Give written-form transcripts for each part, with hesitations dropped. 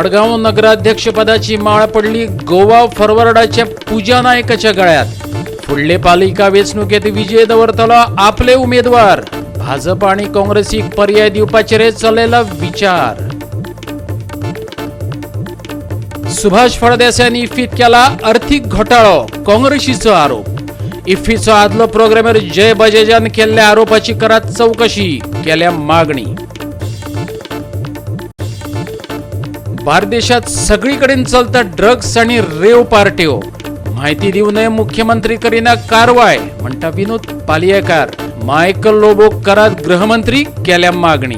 मडगांव नगराध्यक्षपदाची माळ पडली गोवा फॉरवर्डाच्या पूजा नायकाच्या गळ्यात. फुडले पालिका वेंचणुकेत विजय दवरतलो आपले उमेदवार. भाजप आणि काँग्रेसीक पर्याय दिवपाचेर चलयला विचार. सुभाष फळदेसायान इफ्फीत केला अर्थीक घोटाळो, काँग्रेसीचो आरोप. इफ्फीचो आदलो प्रोग्रामर जय बजाजान केल्ल्या आरोपाची करात चौकशी, केल्या मागणी. बार्देशात सगळीकडेन चलता ड्रग्स आणि रेव पार्ट्यो, माहिती दिवं नये मुख्यमंत्री करीना कारवाय, म्हणटा विनोद पालयेकार. मायकल लोबो करात गृहमंत्री, केल्या मागणी.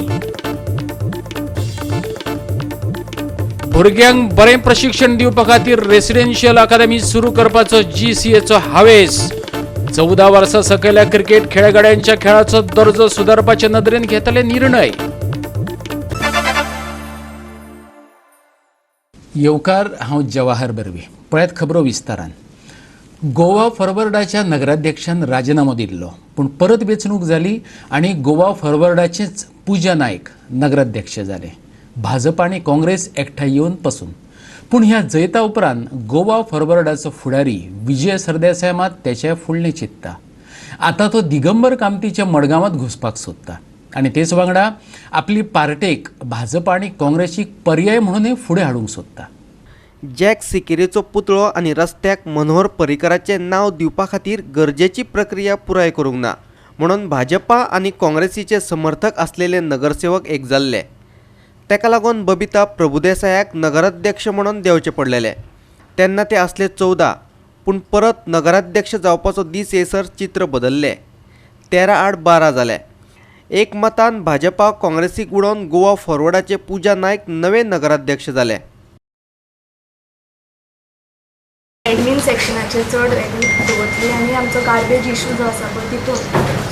भुरग्यांक बरें प्रशिक्षण दिवपा खातीर रेसिडेन्शियल अकादमी सुरू करपाचो जीसीएचो हावेस. 14 वर्सां सकयल्या क्रिकेट खेळगड्यांच्या खेळाचो दर्जो सुदारपाचे नदरेन घेतले निर्णय. येवकार, हांव जवाहर बर्वे. पळयात खबरो विस्तारान. गोवा फॉरवर्डाच्या नगराध्यक्षान राजिनामो दिल्लो, पूण परत वेंचणूक जाली आनी गोवा फॉरवर्डाचेच पूजा नायक नगराध्यक्ष जाले, भाजप आनी काँग्रेस एकठांय येवन पसून. पूण ह्या जैता उपरांत गोवा फॉरवर्डाचो फुडारी विजय सरदेसाय मात तेचे फुडलें चिंत्ता. आतां तो दिगंबर कामतीच्या मडगांवांत घुसपाक सोदता आनी तेच वांगडा आपली पार्टेक भाजप आनी काँग्रेसीक पर्याय म्हणूनय फुडें हाडूंक सोदता. जॅक सिकेरीचो पुतळो आनी रस्त्याक मनोहर पर्रीकराचें नांव दिवपा खातीर गरजेची प्रक्रिया पुराय करूंक ना म्हणून भाजपा आनी काँग्रेसीचे समर्थक आसलेले नगरसेवक एक जाल्ले. ताका लागून बबिता प्रभुदेसायाक नगराध्यक्ष म्हणून देंवचें पडलेलें. तेन्ना ते आसले 14, पूण परत नगराध्यक्ष जावपाचो दीस येयसर चित्र बदल्लें, 13 आड 12 जालें. एक मतान भाजपा काँग्रेसीक उडोवन गोवा फॉरवर्डाचे पूजा नायक नवे नगराध्यक्ष जाले. एडमीन सेक्शनाचेर चड हें दवरतली आनी आमचो गार्बेज इशू जो आसा पळय तितून.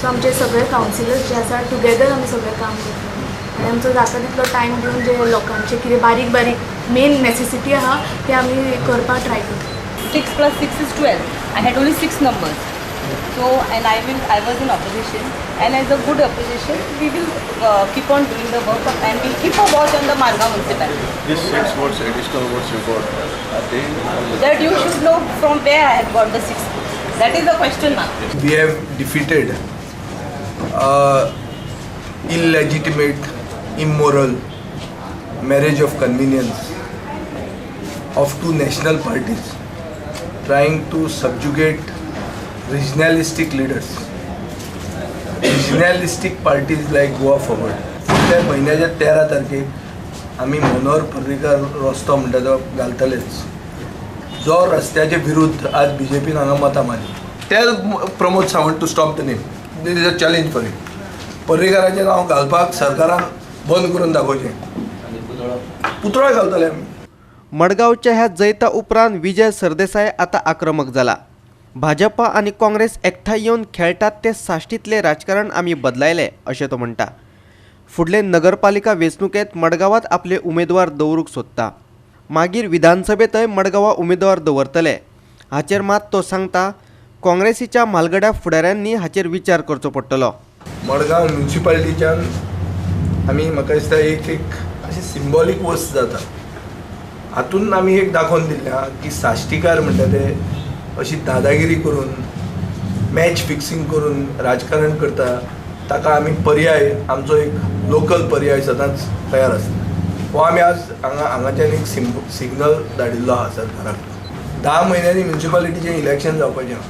सो आमचे सगळे कावन्सिलर्स जे आसा, टुगेदर आमी सगळें काम करतले आनी आमचो जाता तितलो टायम दिवन जे लोकांचे कितें बारीक बारीक मेन नॅसेसिटी आहा ते आमी करपाक ट्राय करतले. 6 plus 6 is 12. I had only 6 numbers. So, and I was in opposition, and as a good opposition, we will keep on doing the work and we'll keep a watch on the Margao municipality. This six votes, additional votes you got, are they? That you should know from where I have got the 6 votes. That is the question mark. We have defeated illegitimate, immoral marriage of convenience of two national parties trying to subjugate regionalistic leaders, regionalistic parties like Goa Forward. फुडल्या म्हयन्याच्या 13 तारखेक आमी मनोहर पर्रीकार रस्तो म्हणटा तो घालतलेच, जो रस्त्याचे विरुद्ध आज बीजेपीन हांगा मतां मारली. Tell Pramod Sawant to stop the name. This is a challenge for him. पर्रीकाराचें नांव घालपाक सरकारान बंद करून दाखोवचें. पुतळो घालतले आमी. मडगांवच्या ह्या जैता उपरांत विजय सरदेसाय आतां आक्रमक जाला. भाजपा आनी काँग्रेस एकठांय येवन खेळटात ते साश्टींतलें राजकारण आमी बदलायलें अशें तो म्हणटा. फुडले नगरपालिका वेंचणुकेंत मडगांवांत आपले उमेदवार दवरूंक सोदता, मागीर विधानसभेंतय मडगांवां उमेदवार दवरतले. हाचेर मात तो सांगता, काँग्रेसीच्या म्हालगड्या फुडाऱ्यांनी हाचेर विचार करचो पडटलो. मडगांव म्युनिसिपालिटीच्यान आमी, म्हाका दिसता, एक एक अशी सिंबॉलीक वस्त जाता. हातून आमी एक दाखोवन दिल्लें आहा की साश्टीकार म्हणटा ते अशी दादागिरी करून, मॅच फिक्सिंग करून राजकारण करता. ताका आमी पर्याय, आमचो एक लोकल पर्याय सदांच तयार आसता. हो आमी आज हांगा हांगाच्यान एक सिग्नल धाडिल्लो आहा सरकाराक. 10 म्हयन्यांनी म्युनिसिपालिटीचें इलेक्शन जावपाचें आहा.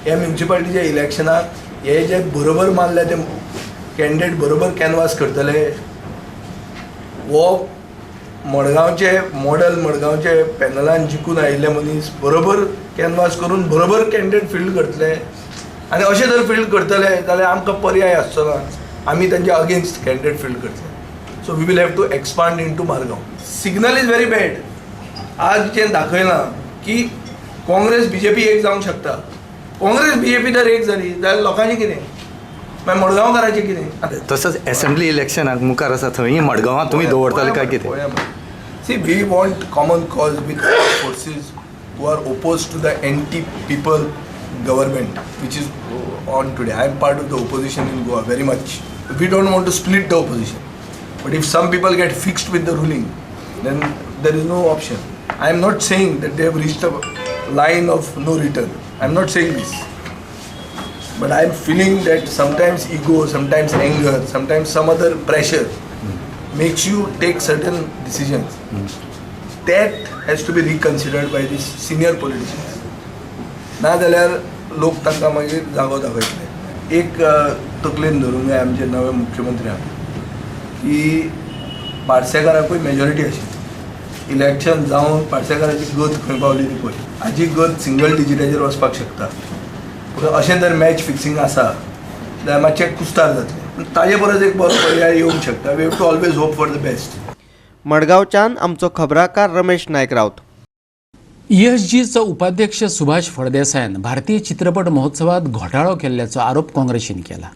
ह्या म्युनिसिपालिटीच्या इलेक्शनाक हे जे बरोबर मारले ते कॅन्डिडेट बरोबर कॅनवास करतले. हो मडगांवचे मॉडल, मडगांवचे पॅनलान जिखून आयिल्ले मनीस बरोबर कॅनवास करून बरोबर कॅन्डिडेट फिल्ड करतले. आनी अशें जर फिल्ड करतले जाल्यार आमकां पर्याय आसचो ना. आमी तांच्या अगेन्स्ट कॅन्डिडेट फिल्ड करतले. So we will have to expand into Margao. Signal is very bad. आज जें दाखयलां की काँग्रेस बीजेपी एक जावंक शकता. काँग्रेस बीजेपी जर एक जाली जाल्यार लोकांचें कितें? मागीर मडगांवकाराचें कितें? तसोच एसेंब्ली इलेक्शनाक मुखार आसा, थंय मडगांवां तुमी दवरतले काय कितें? See, we want common cause with all forces who are opposed to the anti-people government which is on today. I am part of the opposition in Goa very much. We don't want to split the opposition. But if some people get fixed with the ruling, then There is no option. I am not saying that they have reached a line of no return. I am not saying this, but I am feeling that sometimes ego, sometimes anger, sometimes some other pressure makes you take certain decisions. That has to be reconsidered by these senior politicians. ना जाल्यार लोक तांकां मागीर जागो दाखयतले. एक तकलेन धरूंक जाय आमचे नवे मुख्यमंत्र्यांक की पार्सेकाराकूय मेजॉरिटी आशिल्ली. इलेक्शन जावन पार्सेकाराची गत खंय पावली ती पळय. हाजी गत सिंगल डिजिटाचेर वचपाक शकता. पूण अशें जर मॅच फिक्सिंग आसा जाल्यार मातशें कुस्तार जातलें. पूण ताजे परस एक बरो पर्याय येवंक शकता. We have to always hope for the best. मडगांवच्यान आमचो खबराकार रमेश नायक राऊत. ईएसजीचो उपाध्यक्ष सुभाष फळदेसायान भारतीय चित्रपट महोत्सवात घोटाळो केल्ल्याचो आरोप काँग्रेसीन केला.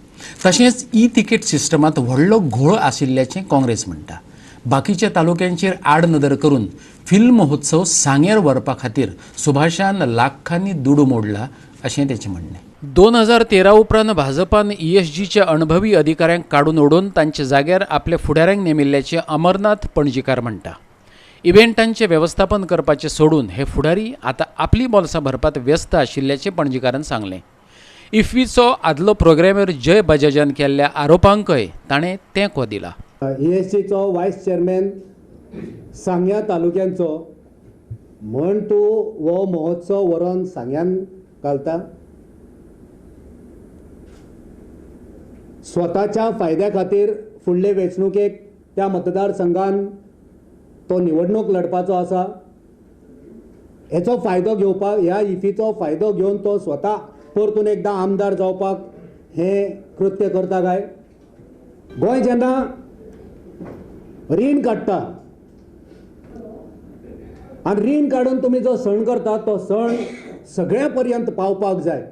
तशेंच ई तिकेट सिस्टमात व्हडलो घोळ आशिल्ल्याचें काँग्रेस म्हणटा. बाकीच्या तालुक्यांचेर आडनदर करून फिल्म महोत्सव सांग्यार व्हरपा खातीर सुभाषान लाखांनी दुडू मोडला अशें तेचें म्हणणें. 2013 उपरांत भाजपान ईएसजीच्या अणभवी अधिकाऱ्यांक काडून उडोवन तांच्या जाग्यार आपल्या फुडाऱ्यांक नेमिल्ल्याचें अमरनाथ पणजीकार म्हणटा. इव्हेंटांचें वेवस्थापन करपाचें सोडून हे फुडारी आतां आपली बोल्सां भरपात व्यस्त आशिल्ल्याचें पणजीकारान सांगलें. इफ्फीचो आदलो प्रोग्रॅमर जय बजाजान केल्ल्या आरोपांकय ताणें तेंको दिला. ईएसजीचो वायस चेअरमॅन सांग्या तालुक्यांचो म्हण तूं हो महोत्सव व्हरोन सांग्यान घालता. स्वताच्या फायद्या खातीर फुडले वेंचणुकेक त्या मतदारसंघान तो निवडणूक लढपाचो आसा. हेचो फायदो घेवपाक, ह्या इफीचो फायदो घेवन तो स्वता परतून एकदां आमदार जावपाक हें कृत्य करता काय? गोंय जेन्ना रीण काडटा आनी रीण काडून तुमी जो सण करता तो सण सगळ्या पर्यंत पावपाक जाय,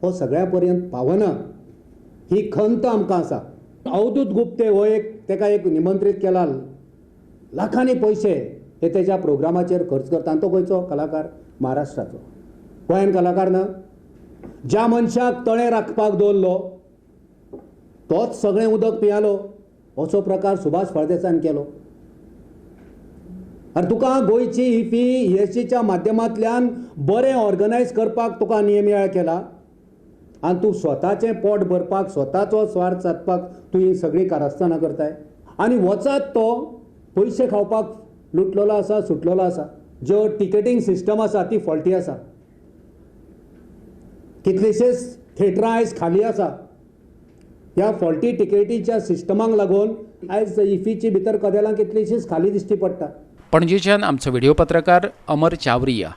हो सगळ्या पर्यंत पावना ही खंत आमकां आसा. अवधूत गुप्ते हो एक तेका एक निमंत्रीत केला, लाखांनी पयशे हे तेच्या प्रोग्रामाचेर खर्च करता. आनी तो खंयचो कलाकार? महाराष्ट्राचो. गोंयान कलाकार ना. ज्या मनशाक तळें राखपाक दवरलो तोच सगळें उदक पियालो, असो प्रकार सुभाष फळदेसायान केलो. आनी तुका गोंयची इफी ईएसजीच्या माध्यमांतल्यान बरें ऑर्गनायज करपाक तुका नियमेळ केला आनी तूं स्वताचें पोट भरपाक, स्वताचो स्वार्थ सादपाक तूं ही सगळीं कारस्थानां करताय. आनी वचात तो पयशे खावपाक लुटलेलो आसा, सुटलेलो आसा. ज्यो टिकेटींग सिस्टम आसा ती फॉल्टी आसा. कितलेशेच थेटरां आयज खाली आसा. ह्या फॉल्टी टिकेटीच्या सिस्टमाक लागून आयज इफीची भितर कदेलां कितलीशीच खाली दिश्टी पडटा. पणजेच्यान आमचो व्हिडिओ पत्रकार अमर चावरिया.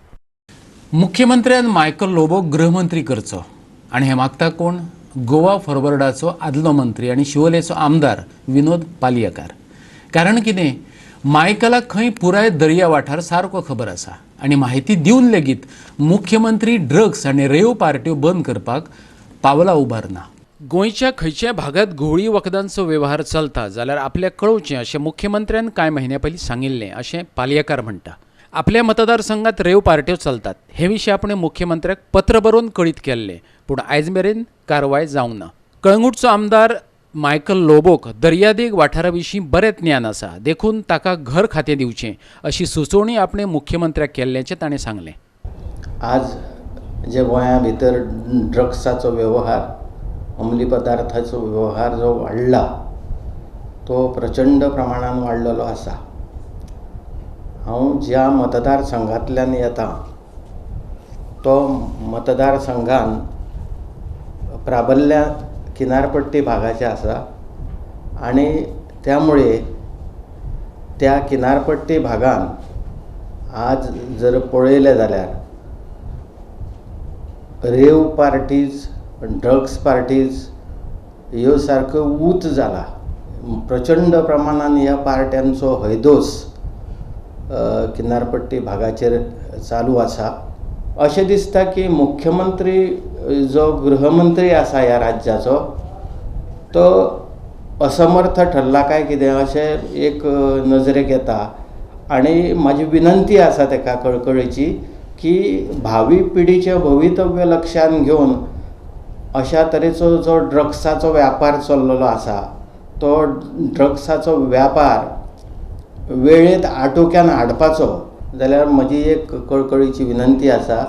मुख्यमंत्र्यान मायकल लोबो गृहमंत्री करचो आनी हें मागता कोण? गोवा फॉरवर्डाचो आदलो मंत्री आनी शिवोलेचो आमदार विनोद पालयेकार. कारण कितें, मायकलाक खंय पुराय दर्या वाठार सारको खबर आसा आनी म्हायती दिवन लेगीत मुख्यमंत्री ड्रग्स आनी रेव पार्ट्यो बंद करपाक पावलां उबारना. गोंयच्या खंयच्याय भागात घुंवळी वखदांचो वेव्हार चलता जाल्यार आपल्याक कळोवचें अशें मुख्यमंत्र्यान कांय म्हयन्या पयलीं सांगिल्लें अशें पालयेकार म्हणटा. आपल्या मतदारसंघात रेव पार्ट्यो चलतात हे विशीं आपणें मुख्यमंत्र्याक पत्र बरोवन कळीत केल्लें, पूण आयज मेरेन कारवाय जावंक ना. कळंगूटचो आमदार मायकल लोबोक दर्यादेग वाठारा विशीं बरें ज्ञान आसा, देखून ताका घर खातें दिवचें अशी सुचोवणी आपणें मुख्यमंत्र्याक केल्ल्याचें ताणें सांगलें. आज जे गोंया भितर ड्रग्साचो व्यवहार, अंमली पदार्थाचो व्यवहार जो वाडला तो प्रचंड प्रमाणान वाडलेलो आसा. हांव ज्या मतदारसंघांतल्यान येता तो मतदारसंघान प्राबल्या किनारपट्टी भागाचे आसा आनी त्यामुळे त्या किनारपट्टी भागान आज जर पळयलें जाल्यार रेव पार्टीज, ड्रग्स पार्टीज ह्यो सारक्यो ऊत जाला. प्रचंड प्रमाणान ह्या पार्ट्यांचो हैदोस किनारपट्टी भागाचेर चालू आसा. अशें दिसता की मुख्यमंत्री जो गृहमंत्री आसा ह्या राज्याचो तो असमर्थ ठरला काय कितें अशें एक नजरेक येता आनी म्हाजी विनंती आसा तेका कळकळेची की भावी पिढीचें भवितव्य लक्षान घेवन अशा तरेचो जो ड्रग्साचो व्यापार चल्लेलो आसा तो ड्रग्साचो व्यापार वेळेंत आटोक्यान हाडपाचो जाल्यार म्हजी एक कळकळीची विनंती आसा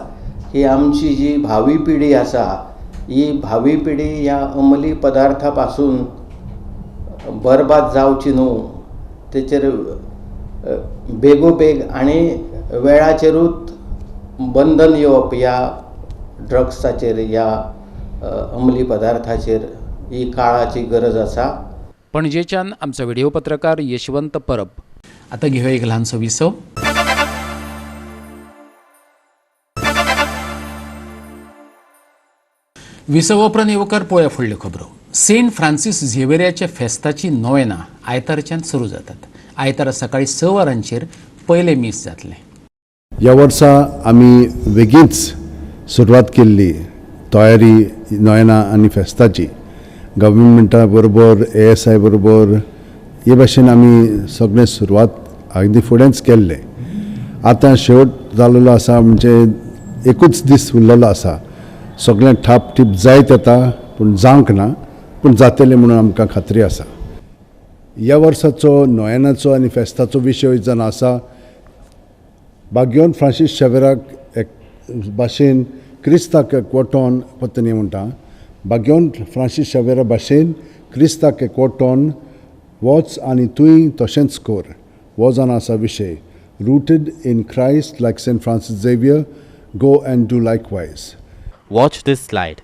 की आमची जी भावी पिढी आसा ही भावी पिढी ह्या अंमली पदार्था पासून बरबाद जावची न्हू, तेचेर बेगोबेग आनी वेळाचेरूच बंधन येवप ह्या ड्रग्साचेर, ह्या अंमली पदार्थाचेर ही काळाची गरज आसा. पणजेच्यान आमचो व्हिडिओ पत्रकार यशवंत परब. आतां घेवया एक ल्हानसो विसव. विसव उपरांत येवकार पळोवया फुडल्यो खबरो. सेंट फ्रांसीस झेवियराच्या फेस्ताची नोवेनां आयतारच्यान सुरू जातात. आयतारा सकाळी 6 वरांचेर पयलें मीस जातलें. ह्या वर्सा आमी बेगीनच सुरवात केल्ली तयारी नोवेनां आनी फेस्ताची. गव्हर्मेंटा बरोबर, ASI बरोबर हे भाशेन आमी सगळें सुरवात अगदी फुडेंच केल्लें. आतां शेवट जाल्लो आसा, म्हणजे एकूच दीस उरलेलो आसा. सगळें ठाप टीप जायत येता, पूण जावंक ना, पूण जातलें म्हणून आमकां खात्री आसा. ह्या वर्साचो नोवेनाचो आनी फेस्ताचो विशय जावन आसा बाग्योन फ्रांसीस शेवेराक एक भाशेन क्रिस्ताक एकवटोन पत्नी म्हणटा. बाग्योन फ्रांसीस शेवेरा भाशेन क्रिस्ताक एकवटोन वच आनी तूंय तशेंच कर, हो जावन आसा विशय. Rooted in Christ like Saint Francis Xavier, go and do likewise. Watch this slide.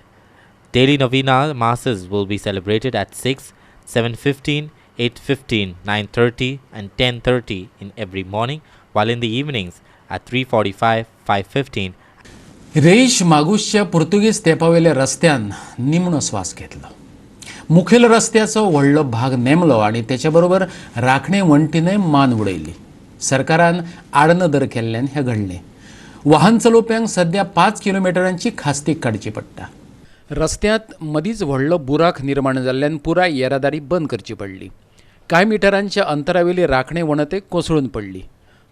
Daily Novena Masses will be celebrated at 6, 7:15, 8:15, 9:30 and 10:30 in every morning, while in the evenings at 3:45, 5:15. Reis मागूसच्या पुर्तुगीज तेंपावेल्या रस्त्यान निमणो स्वास घेतलो. मुखेल रस्त्याचो व्हडलो भाग नेमलो आनी तेच्या बरोबर राखणे वण्टीनय मान उडयली. सरकारान आडनदर केल्ल्यान हें घडलें. वाहन चलोवप्यांक सध्या 5 किलोमिटरांची खास्तीक काडची पडटा. रस्त्यांत मदींच व्हडलो बुराक निर्माण जाल्ल्यान पुराय येरादारी बंद करची पडली. कांय मिटरांच्या अंतरावेली राखणे वणतेक कोसळून पडली.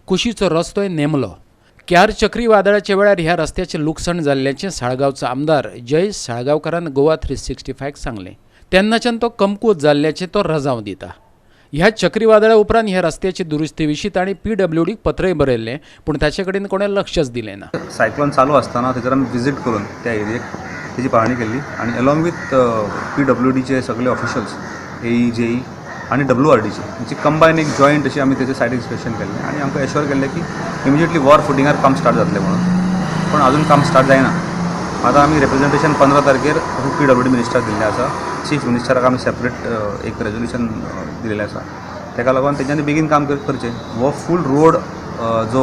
कुशीचो रस्तोय नेमलो. क्यार चक्रीवादळाच्या वेळार ह्या रस्त्याचें लुकसाण जाल्ल्याचें साळगांवचो आमदार जय साळगांवकारान गोवा 365 सांगलें. तेन्नाच्यान तो कमकूत जाल्ल्याचें तो रजांव दिता. ह्या चक्रीवादळा उपरांत ह्या रस्त्याची दुरुस्ती विशीं ताणें PWDक पत्रय बरयल्लें, पूण ताचे कडेन कोणें लक्षच दिलें ना. सायक्लोन चालू आसतना थंयसर आमी विजीट करून त्या एरियेक तेजी पाहणी केल्ली आनी अलॉंग विथ PWDचे सगळे ऑफिशल्स, AE, JE आनी WRDचे म्हणजे कंबायन एक जॉयंट अशी आमी तेजें सायट इन्स्पेक्शन केल्लें आनी आमकां एश्योर केल्लें की इमिजिएटली वॉर फुटिंगार काम स्टार्ट जातलें म्हणून, पूण अजून काम स्टार्ट जायना. आतां आमी रिप्रेजेंटेशन 15 तारखेर PWD मिनिस्टराक दिल्लें आसा. चीफ मिनिस्टराक आमी सेपरेट एक रेजोल्युशन दिलेलें आसा. ताका लागून तेंच्यांनी बेगीन काम करचें. हो फूल रोड जो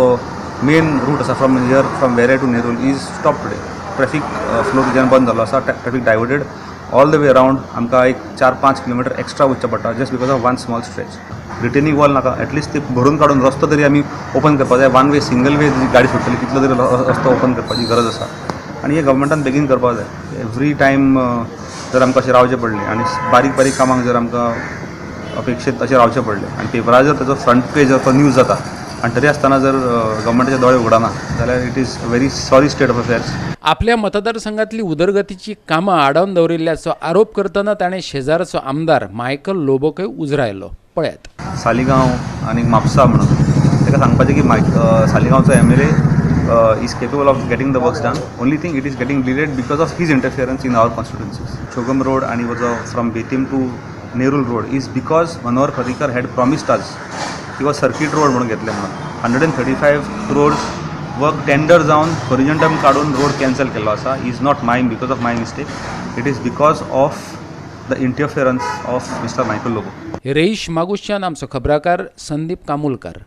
मेन रूट आसा from here from Verem to Nerul is stop today. Traffic flow थंयच्यान बंद जाल्लो आसा. Traffic diverted all the way around. आमकां एक 4-5 किलोमिटर एक्स्ट्रा वचचें पडटा just because of one small stretch. Retaining wall नाका, एटलिस्ट ते भरून काडून रस्तो तरी आमी ओपन करपाक जाय. वन वे सिंगल वे गाडी सुट्टली तितलो तरी रस्तो ओपन करपाची गरज आसा आनी हें गव्हर्मेंटान बेगीन करपाक जाय. एवरी टायम जर आमकां अशें रावचें पडलें आनी बारीक बारीक कामांक जर आमकां अपेक्षीत अशें रावचें पडलें आनी पेपरार जर ताचो फ्रंट पेज जर तो न्यूज जाता आनी तरी आसतना जर गव्हर्मेंटाचे दोळे उगडना जाल्यार it is a very sorry state of affairs. आपल्या मतदारसंघातली उदरगतीची कामां आडावन दवरिल्ल्याचो आरोप करतना ताणें शेजारचो आमदार मायकल लोबोकय उजरायलो. पळयात. सालिगांव आनी म्हापसा म्हणून ताका सांगपाचें की सालिगांवचो MLA is capable of getting the works done. Only thing it is getting delayed because of his interference in our constituencies. Chogm road आनी जो from Betim to Nerul road is because Manohar Parrikar had promised us किंवा circuit road म्हणून घेतले म्हणून 135 crores work tender जावन कोरिजंटम काडून road cancel केल्लो आसा. Is not my because of my mistake, it is because of the interference of mister Michael Lobo. Reis मागुशच्यान आमचो खबराकार संदीप कामुलकार.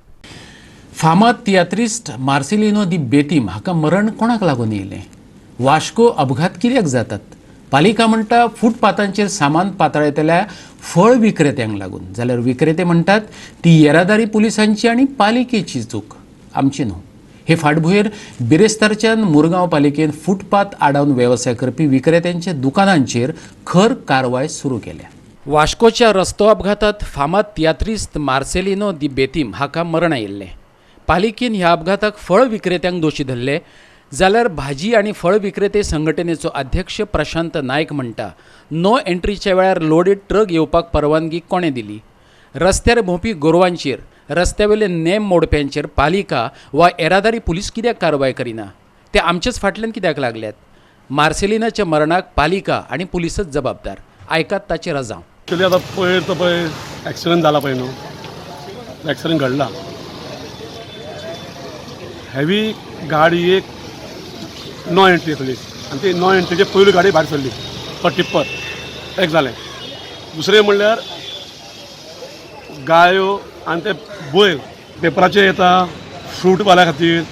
फामाद तियात्रिस्ट मार्सेलिनो दी बेतीम हाका मरण कोणाक लागून येयलें? वास्को अपघात कित्याक जातात? पालिका म्हणटा फुटपाथांचेर सामान पातळायतल्या फळ विक्रेत्यांक लागून, जाल्यार विक्रेते म्हणटात ती येरादारी पुलिसांची आनी पालिकेची चूक, आमची न्हू. हे फाटभुंयेर बिरेस्तारच्यान मुरगांव पालिकेन फुटपाथ आडावन वेवसाय करपी विक्रेत्यांच्या दुकानांचेर खर कारवाय सुरू केल्या. वास्कोच्या रस्तो अपघातात फामाद तियात्रिस्त मार्सेलिनो दी बेतीम हाका मरण आयिल्लें. पालिकेन ह्या अपघाताक फळ विक्रेत्यांक दोशी धरले, जाल्यार भाजी आनी फळ विक्रेते संघटनेचो अध्यक्ष प्रशांत नायक म्हणटा नो एंट्रीच्या वेळार लोडेड ट्रक येवपाक परवानगी कोणें दिली? रस्त्यार भोंवपी गोरवांचेर रस्त्यावेले नेम मोडप्यांचेर पालिका वा येरादारी पुलीस कित्याक कारवाय करिना? ते आमचेच फाटल्यान कित्याक लागल्यात? मार्सेलिनाच्या मरणाक पालिका आनी पुलिसच जबाबदार. आयकात ताचे रजांव. एक्चुली आतां पयर तो पळय एक्सिडंट जाला पळय न्हू, एक्सिडंट घडला. हेवी गाडी एक नो एंट्री आसली आनी ती नो एंट्रीचे पयली गाडी भायर सरली, तो टिप्पर एक जालें. दुसरें म्हणल्यार गायो आनी ते बैल पेपराचेर येता फ्रूटवाल्या खातीर,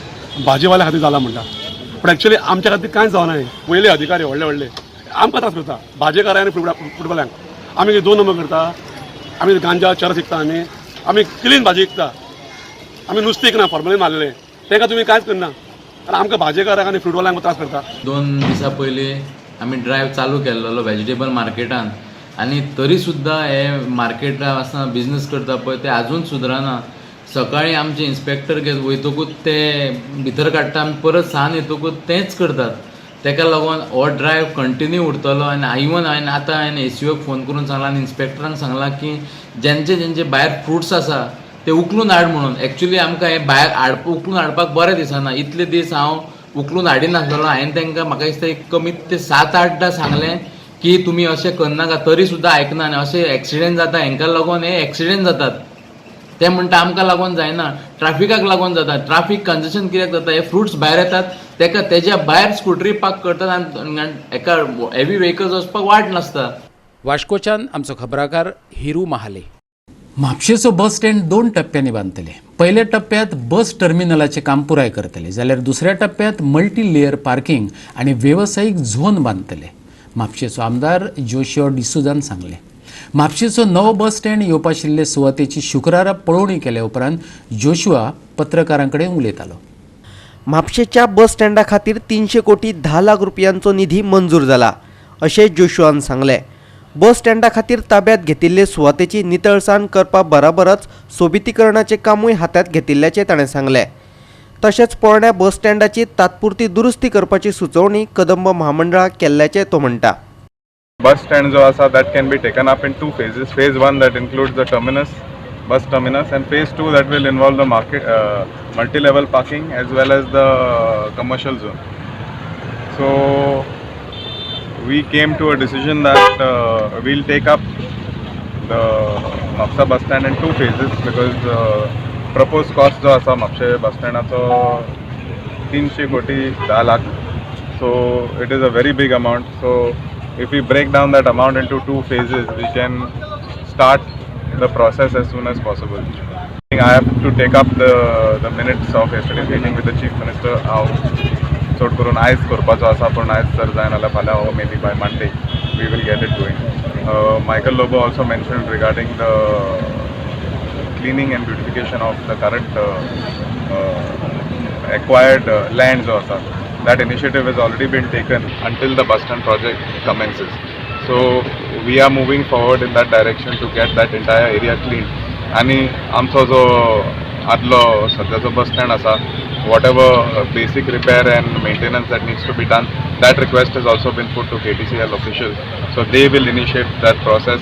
भाजीवाल्या खातीर जाला म्हणटा, पूण एक्चुली आमच्या खातीर कांयच जावना. पयले अधिकारी व्हडले व्हडले आमकां त्रास करता, भाजेकारां आनी फ्रूटवाल्यांक. आमी दोन नंबर करता, आमी गांजा चरस विकता, आमी क्लीन भाजी विकता, आमी नुस्तें विकना, फॉर्मलीन मारलें तांकां तुमी कांयच करना आनी आमकां भाजेकारांक आनी फ्रूटवाल्यांक त्रास करता. 2 दिसां पयलीं आमी ड्रायव्ह चालू केल्लो व्हेजिटेबल मार्केटान आनी तरी सुद्दां हे मार्केटान आसतना बिजनस करता पळय ते आजून सुदरना. सकाळीं आमचे इन्स्पेक्टर वयतकूच ते भितर काडटा आनी परत सान येतकूच तेंच करतात. तेका लागून हो ड्रायव्ह कंटिन्यू उरतलो. आनी इवन हांवें आतां हांवें एसीओक फोन करून सांगलां आनी इन्स्पेक्टरांक सांगलां की जेंचे जेंचे भायर फ्रुट्स आसा ते उखलून हाड म्हणून. एक्चुली आमकां हें भायर उखलून हाडपाक बरें दिसना. इतले दीस हांव उखलून हाडिनासलेलो. हांवें तांकां म्हाका दिसता एक कमीत ते 7-8 सांगलें की तुमी अशें करनाका, तरी सुद्दां आयकना आनी अशें एक्सिडेंट जाता. हेंकां लागून हे एक्सिडेंट जातात. ते म्हणटा आमकां लागून जायना, ट्राफिकाक लागून जाता. ट्राफीक कंजेशन कित्याक जाता? हे फ्रुट्स भायर येतात तेका तेज्या भायर स्कुटरी पार्क करतात आनी एका हेवी व्हेकल्स वचपाक वाट नासता. वास्कोच्यान आमचो खबराकार हिरू महाले. म्हापशेचो बस स्टँड 2 टप्प्यांनी बांदतले. पयल्या टप्प्यांत बस टर्मिनलाचें काम पुराय करतले, जाल्यार दुसऱ्या टप्प्यांत मल्टी लेयर पार्किंग आनी वेवसायीक झोन बांदतले. म्हापशेचो आमदार जोशियो डिसुजान सांगलें. म्हापशेचो नवो बस स्टँड येवपाशिल्ले सुवातेची शुक्रारा पळोवणी केल्या उपरांत जोशुआ पत्रकारां कडेन उलयतालो. म्हापशेच्या बस स्टँडा खातीर 300 कोटी 10 लाख रुपयांचो निधी मंजूर जाला अशें जोशुआन सांगलें. बस स्टँडा खातीर ताब्यात घेतिल्ले सुवातेची नितळसाण करपा बराबरच सोबितीकरणाचें कामूय हातांत घेतिल्ल्याचें ताणें सांगलें. तशेंच पोरण्या बस स्टँडाची तात्पुरती दुरुस्ती करपाची सुचोवणी कदंब म्हामंडळाक केल्ल्याचें तो म्हणटा. बस स्टँड जो आसा that can be taken up in 2 phases. Phase 1 that includes the terminus, bus terminus, and phase 2 that will involve the market, multi level parking as well as the commercial zone. So we came to a decision that we'll take up the Mapsa bus stand in 2 phases because proposed cost जो आसा म्हापशे बस स्टँडाचो 300 कोटी 10 lakh. So it is a very big amount. So if we break down that amount into 2 phases, we can start the process as soon as possible. I have to take up the minutes of yesterday's meeting with the Chief Minister. हांव चड करून आयज करपाचो आसा, पूण आयज जर जायना जाल्यार फाल्यां maybe by Monday we will get it going. Michael Lobo also mentioned regarding the cleaning and beautification of the current acquired land जो आसा, that initiative has already been taken until the bus stand project commences. So we are moving forward in that direction to get that entire area cleaned. आनी आमचो जो आदलो सद्याचो bus stand आसा, whatever basic repair and maintenance that needs to be done, that request has also been put to KTCL officials. So they will initiate that process.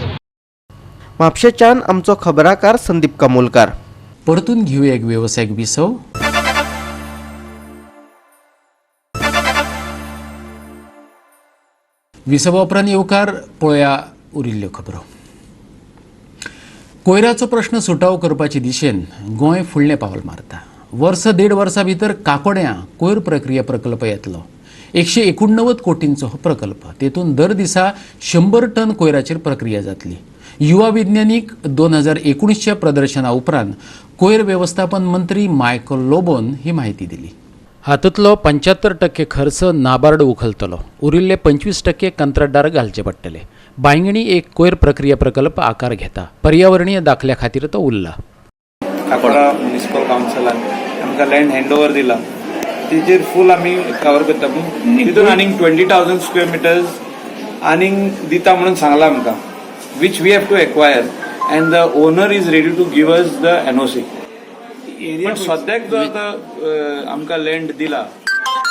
म्हापशेच्यान आमचो खबराकार संदीप कामोलकार. परतून घेवया एक वेवसायीक विसव. विसवा उपरांत येवकार पळोवया उरिल्ल्यो खबरो. कोयराचो प्रश्न सुटावो करपाचे दिशेन गोंय फुडलें पावल मारता. वर्स 1.5 वर्सां भितर काकोड्यां कोयर प्रक्रिया प्रकल्प येतलो. 189 कोटींचो हो प्रकल्प. तेतून दर दिसा 100 टन कोयराचेर प्रक्रिया जातली. युवा विज्ञानीक 2019च्या प्रदर्शना उपरांत कोयर वेवस्थापन मंत्री मायकल लोबोन ही माहिती दिली. हातूंतलो 75% खर्च नाबार्ड उखलतलो, उरिल्ले 25% कंत्राटदार घालचे पडटले. बांयगणी एक कोयर प्रक्रिया प्रकल्प आकार घेता. पर्यावरणीय दाखल्या खातीर तो उरला. काकोडा म्युनिसिपल कावन्सिलान आमकां लँड हँड ओवर दिला, तेजेर फूल आमी कवर करता. पूण तितून आनीक 20,000 स्क्वेअर मिटर्स आनीक दिता म्हणून सांगला आमकां, which we have to acquire and the owner is ready to give us the NOC. पण सद्याक जो आतां आमकां लँड दिला,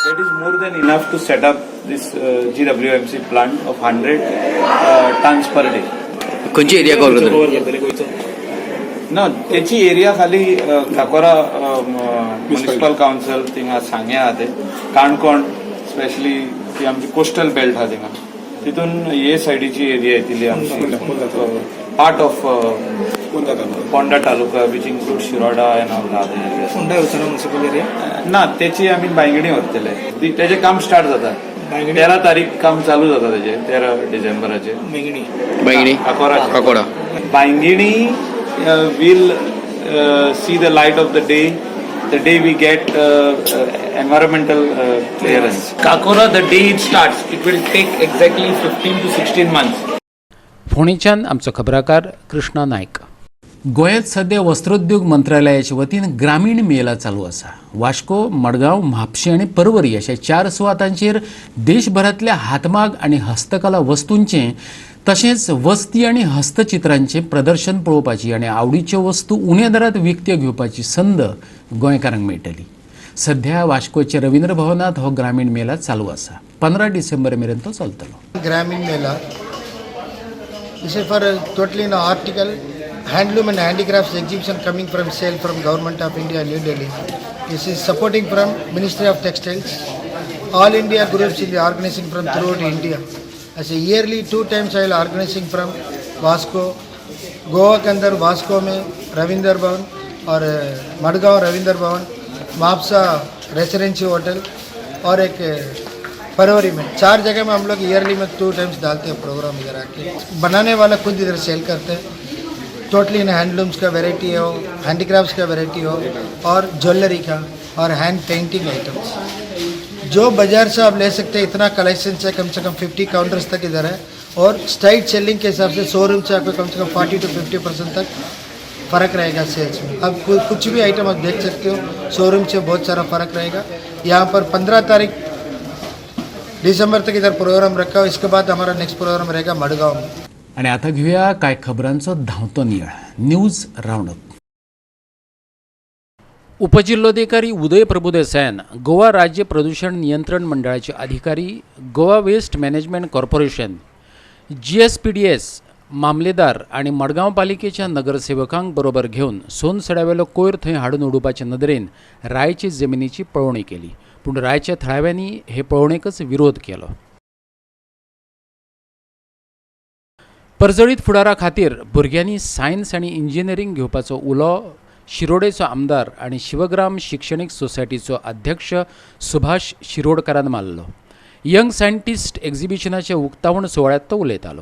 that is more than enough to set up this GWMC plant of 100 tons per day. खंयची area cover करतले? ना, तेची एरिया खाली काकोरा म्युनिसिपल कावन्सिल, थिंगा सांगे आहा ते, काणकोण स्पेशली, ती आमची कोस्टल बेल्ट आहा थिंगा, तितून हे सायडीची एरिया येतली आमची, part of Ponda taluka, which include Shiroda and all the other areas. Ponda वचना म्युनिसिपल एरिया? ना, तेची आमी बांयगिणी व्हरतले. तेजें काम स्टार्ट जाता, 13 तारीख काम चालू जाता तेजे, 13 डिसेंबराचेर. बैंगिणी. बैंगिणी, काकोरा. काकोरा. Baingini will see the light of the day the day we get environmental clearance. Cacora, the day it starts, it will take exactly 15 to 16 months. फोंडेच्यान आमचो खबराकार कृष्णा नायक. गोंयांत सध्या वस्त्रोद्योग मंत्रालयाचे वतीन ग्रामीण मेला चालू आसा. वास्को, मडगांव, म्हापशें आनी परवरी अशा चार सुवातांचेर देशभरांतल्या हातमाग आनी हस्तकला वस्तूंचें तशेंच वस्ती आनी हस्तचित्रांचें प्रदर्शन पळोवपाची आनी आवडीच्यो वस्तू उण्या दरांत विकत्यो घेवपाची संद गोंयकारांक मेळटली. सध्या वास्कोच्या रवींद्र भवनांत हो ग्रामीण मेला चालू आसा. 15 डिसेंबर मेरेन तो चलतलो. Gramin Mela. This is for totally an article, handloom and handicrafts exhibition coming from sale from Government of India, New Delhi. This is supporting from Ministry of Textiles. All India groups will be organizing from throughout India. As a yearly two times I will organizing from Vasco, Goa K अंदर वास्को में रविंदर भवन और मडगांव रविंदर भवन, Mapusa residency hotel और एक फरवरी में, चार जगह में हम लोग yearly में two times डालते हैं प्रोग्राम. इधर आके बनाने वाला खुद इधर सेल करते हैं. टोटली इन हैंडलूम्स का वेराइटी हो, हैंडीक्राफ्ट्स का वेराइटी हो और ज्वेलरी का और हैंड पेंटिंग आइटम्स, जो बाज़ार से आप ले सकते हैं, इतना कलेक्शन है. कम से कम 50 काउंटर्स तक इधर है और स्ट्रीट सेलिंग के हिसाब से शोरूम से आपको कम से कम 40 टू 50% तक फ़र्क रहेगा सेल्स में. अब कुछ भी आइटम आप देख सकते हो, शोरूम से बहुत सारा फ़र्क रहेगा. यहाँ पर 15 तारीख दिसंबर तक इधर प्रोग्राम रखा हो. इसके बाद हमारा नेक्स्ट प्रोग्राम रहेगा मडगांव में. आनी आतां घेवया कांय खबरांचो धांवतो नियाळ, न्यूज रावंडअप. उपजिल्लोधिकारी उदय प्रभुदेसायान गोवा राज्य प्रदूषण नियंत्रण मंडळाचे अधिकारी, गोवा वेस्ट मॅनेजमेंट कॉर्पोरेशन, जीएसपीडीएस मामलेदार आनी मडगांव पालिकेच्या नगरसेवकांक बरोबर घेवन सोनसड्यावेलो कोयर थंय हाडून उडोवपाचे नदरेन रायचे जमिनीची पळोवणी केली. पूण रायच्या थळाव्यांनी हे पळोवणेकच विरोध केलो. परजळीत फुडारा खातीर भुरग्यांनी सायन्स आनी इंजिनियरींग घेवपाचो उलो शिरोडेचो आमदार आनी शिवग्राम शिक्षणीक सोसायटीचो अध्यक्ष सुभाष शिरोडकारान मारलो. यंग सायंटिस्ट एक्झिबिशनाच्या उक्तावण सुवाळ्यांत तो उलयतालो.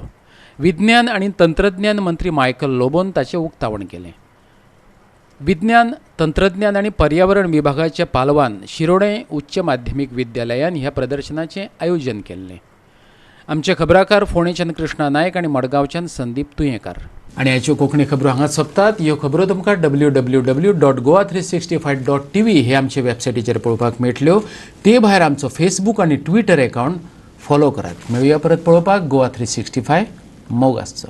विज्ञान आनी तंत्रज्ञान मंत्री मायकल लोबोन ताचें उक्तावण केलें. विज्ञान, तंत्रज्ञान आनी पर्यावरण विभागाच्या पालवान शिरोडे उच्च माध्यमीक विद्यालयान ह्या प्रदर्शनाचें आयोजन केल्लें. आमचे खबराकार फोंडेच्यान कृष्णा नायक आनी मडगांवच्यान संदीप तुयेंकार. आनी हाच्यो कोंकणी खबरो हांगाच सोंपतात. ह्यो खबरो तुमकां www.goa365.tv हे आमचे वेबसायटीचेर पळोवपाक मेळटल्यो. ते भायर आमचो फेसबूक आनी ट्विटर एकावंट फॉलो करात. मेळुया परत पळोवपाक गोवा 365. मोग आसचो.